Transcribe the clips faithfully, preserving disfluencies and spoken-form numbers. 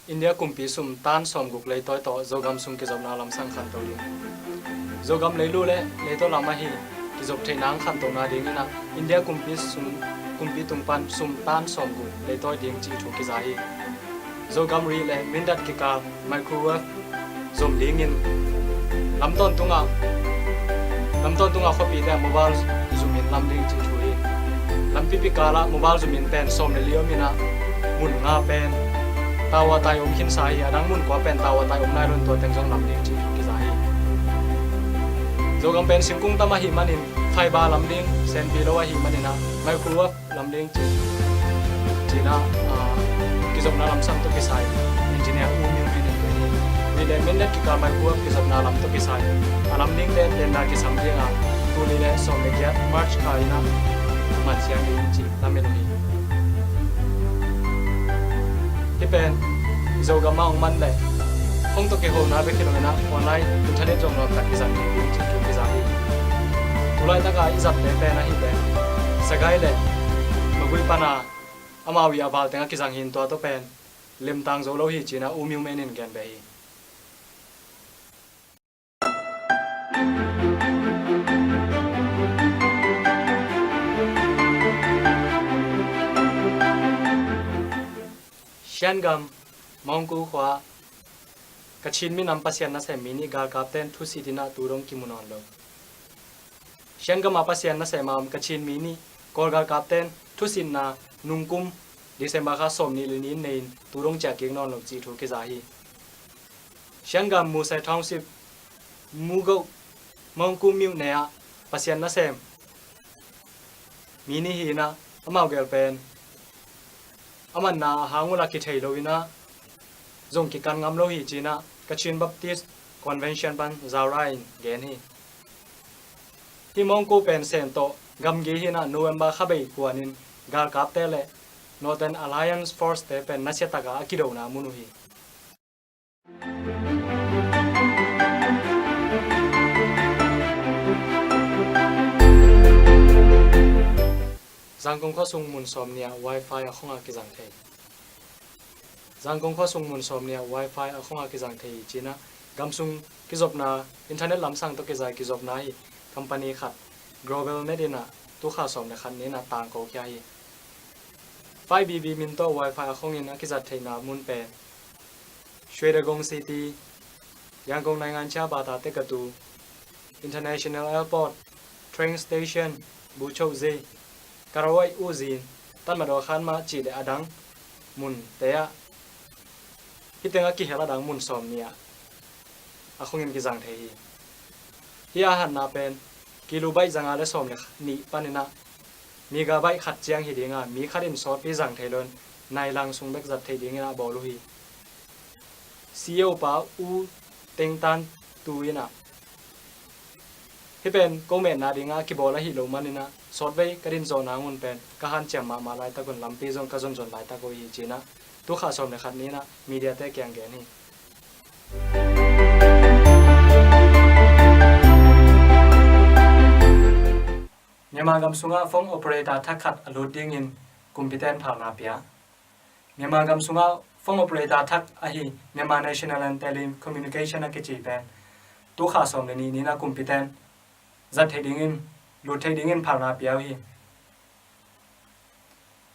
India kumpi sum tan sawmguk leitawi tawh Zogam sung kizopna lamsang khanto ding. Zogam leilu le leitaw lam ahi kizop theihna ang khantohna dingin ah India kumpi sum, kumpi tung pan sum tan sawmguk leitawi ding cih thu kiza hi. Zogam rih le Mindat kikal microwave zom dingin lam tawntungah, lam tawntungah khuapite ah mobile zumin lam ding cih thu hi. Lampipi kalah mobile zumin pen sawm le li om in ah mun nga pen tower tai om khinsa hi. A dang mun kua pen tower tai om nai lo in tua teng zong lam ding cih thu kiza hi. Zogam pen singkung tam ahih manin fiber lam ding senpi lo ahih manin ah microwave lam ding ci, cina, ah, kizopna lamsang tawh kisai engineer U Myo Min in pen hi. Rih le Mindat kikal microwave kizopna lam tawh kisai a lam dingte tender kisam ding a, tul nih le sawm le giat March kha in ah man siang ding ci lamen uh hi. Hih pen i Zogam ah hong man leh hong tawh kihona bek hi lo in ah online internet zong nuam tak kizang ding ding ci thu kiza hi. Tulaitak a i zatte pen ahih leh Sagaing le Magway pan a amau i a val teng a kizang hi in tua tawh pen lemtang zo lo hi cina U Myo Min in gen beh hi. Shan gam Mawngku khua Kachin minam Pasian nasem mi nih galkapten thusit in ah tu dong kimu nawn lo. Shan gam a Pasian nasem a om Kachin mi nih Kawl galkapten thusitna nungkum December kha sawm nih le nih in nei in tu dong ciah kik nawn lo cih thu kiza hi. Shan gam Musei Township Mugo Mawngku Myo ne ah Pasian nasem mi nih hi in ah amau gel pen a manna a hang uh la kithei lo in ah zong kikan ngam lo hi cina Kachin Baptist Convention pan zaura in gen hi. Hih Mawngku pen sen tawh gamgi hi in ah November kha bei kuan in galkapte le Northern Alliance Force te pen nasia taka a kidona mun uh hi. Zangkong khuasung mun sawm nih ah wifi a khong a kizang thei. Zangkong khuasung mun sawm nih ah wifi a khong a kizang thei hi cina gamsung kizopna internet lamsang tawh kizai kizopna hi company khat Global Net in ah tukha sawm le khat ni in ah tangko khia hi. Five B B min tawh wifi a khong in a kizat theihna mun pen Shwedagon City, Yangon Nainganchia Bata Tekatu, International Airport, Train Station, Buchokze, Karawai Uzin, Tatmadaw Khanma cih le a dang munte ah hih teng a kihel a dang mun sawm nih ah a khong in kizang thei hi. Hih a hatna pen kilobyte zanga le sawm le nih panin ah megabyte khat ciang hi ding a, mi khat in sawtpi zang thei lo in nai lang sung bek zat theih dingin ah bawl uh hi. C E O pa U Teng Tan Tu in ah hih pen ko metna ding a kibawl ahi lo manin ah sawtvei ka din zawh nang un pen ka hanciam mahmah laitak un lampi zong ka zonzon laitak uh hi cin ah tukha sawm le khat ni in ah media te kiang gen hi. Myanmar gam sungah phone operator thak khat a lut dingin kumpite'n phalna pia. Myanmar gam sungah phone operator thak ahi Myanmar National and Telecommunication a kici pen tukha sawm le nih ni in ah kumpite'n zat theih dingin, lut theih dingin phalna pia uh hi.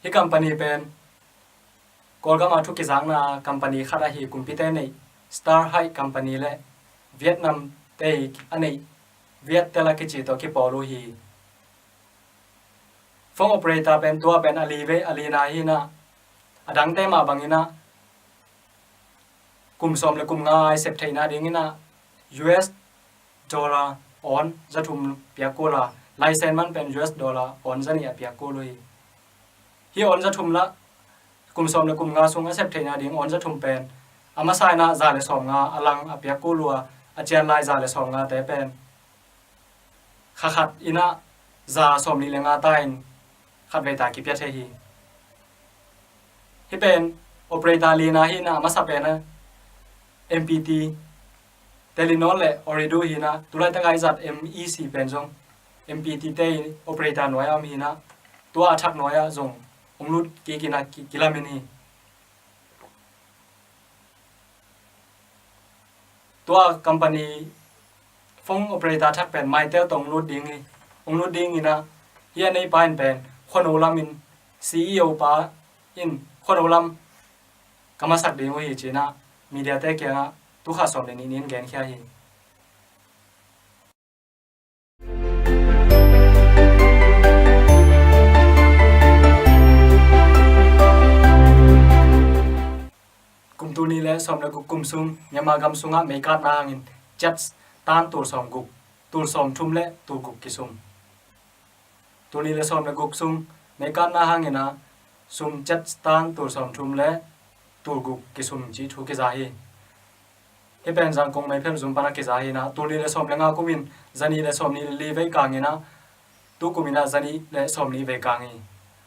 Hih company pen Kawlgam a thu kizakna company khat ahi kumpite neih Star High Company le Vietnam te a neih Viettel a kici tawh kipawl uh hi. Phone operator pen tua pen a li ve, a lina hi in ah a dangte mah bangin ah kum sawm le kum nga a i sep theihna dingin ah U S dollar awn za thum piak kul a, license man pen U S dollar awn za nih a piak kul uh hi. Hih awn za thum lah kum sawm le kum nga sung a sep theihna ding awn za thum pen a masa in ah za le sawm nga a lang a piak kul uh a, a cian lai za le sawm nga te pen kha khat in ah za sawm nih le nga ta in khatvei ta kipia thei hi. Hih pen operator lina hi in ah a masa pen ah M P T, Telenor le Ooredoo hi in ah tulaitak a i zat M E C pen zong M P T te in operator nuai a om hi in ah tua a thak nuai ah zong hong lut kik in ah ki, kilamen hi. Tua company phone operator thak pen Mytel tawh hong lut ding hi. Hong lut ding in ah, hih a neipa in pen khuano lam in, C E O pa in khuano lam ka masak ding uh hi ci-in ah media te kiangah tu kha sawm le nih ni-in genkhia hi. Kum tul nih le sawm le guk kum sung Myanmar gam sungah meikatna hangin kyat tan tul sawm guk, tul sawm thum le tul guk kisum. Tul nih le sawm le guk sung meikatna hangin ah sum kyat tan tul sawm thum le tul guk kisum cih thu kiza hi. Hih pen Zangkong meiphelh zum pan a kiza hi in ah, tul nih le sawm le nga kum in za nih le sawm nih le li vei kang in ah, tu kum in ah za nih le sawm nih vei kang hi.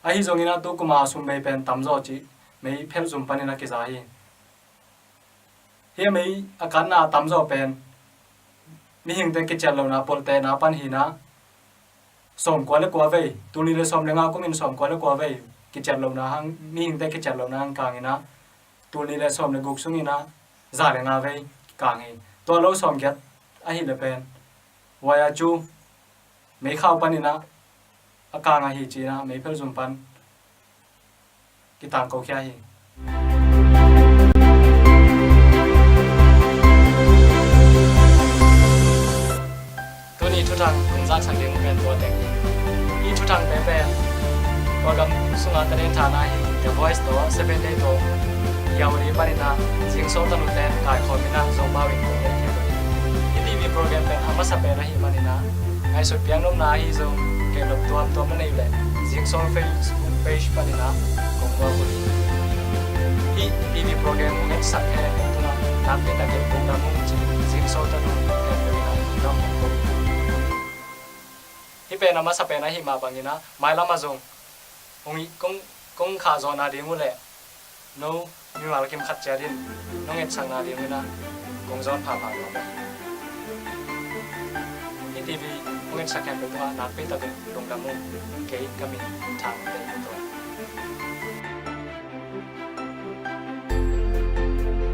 Ahi zongin ah tu kum a sum bei pen tamzaw cih meiphelh zum panin a kiza hi. Hih a mei a katna a tamzaw pen mihingte kiciat lohna polhtehna pan hi in ah, sawm kua le kua vei, tul nih le sawm le nga kum in sawm kua le kua vei kiciat lohna hang, mihingte kiciat lohna hang kang in ah, tul nih le sawm le guk sung in ah za le nga vei kang hi. Tua lo sawm giat ahih leh pen waya cu meikhau panin ah a kang ahi ci-in ah meiphelh zum pan kitangko khia hi. Tuni thuthang kong zaksak ding pen tua teng hi. Hih thuthang pen pen tua gam sungah talent thana hi. The Voice tawh, Seven Day tawh, Yawadi panin ah Zingso tanu ten kaikhawm in ah Zopau in kong ngen khia hi. Hih T V program pen a masa pen ahih manin ah ngaihsut piaknopna ahi zong, kei nop tuamtuam na neih leh Zingso Facebook page panin ah kong muak uh hi. Hih T V program hong etsak khempeuh tungah nakpi takin lungdam ung ci-in Zingso tanu khempeuh in ah lungdam hong ko. Hih pen a masa pen ahih mah bangin ah mailam ah zong hong i kong, kong khahzawhna ding uh leh no mimal kim khat ciat in nong etsakna ding uh in ah kong zawn phapha nuam hi. Hih T V hong etsak khempeuh tungah nakpi takin lungdam ung. Kei ka min Thang Tei Tuan.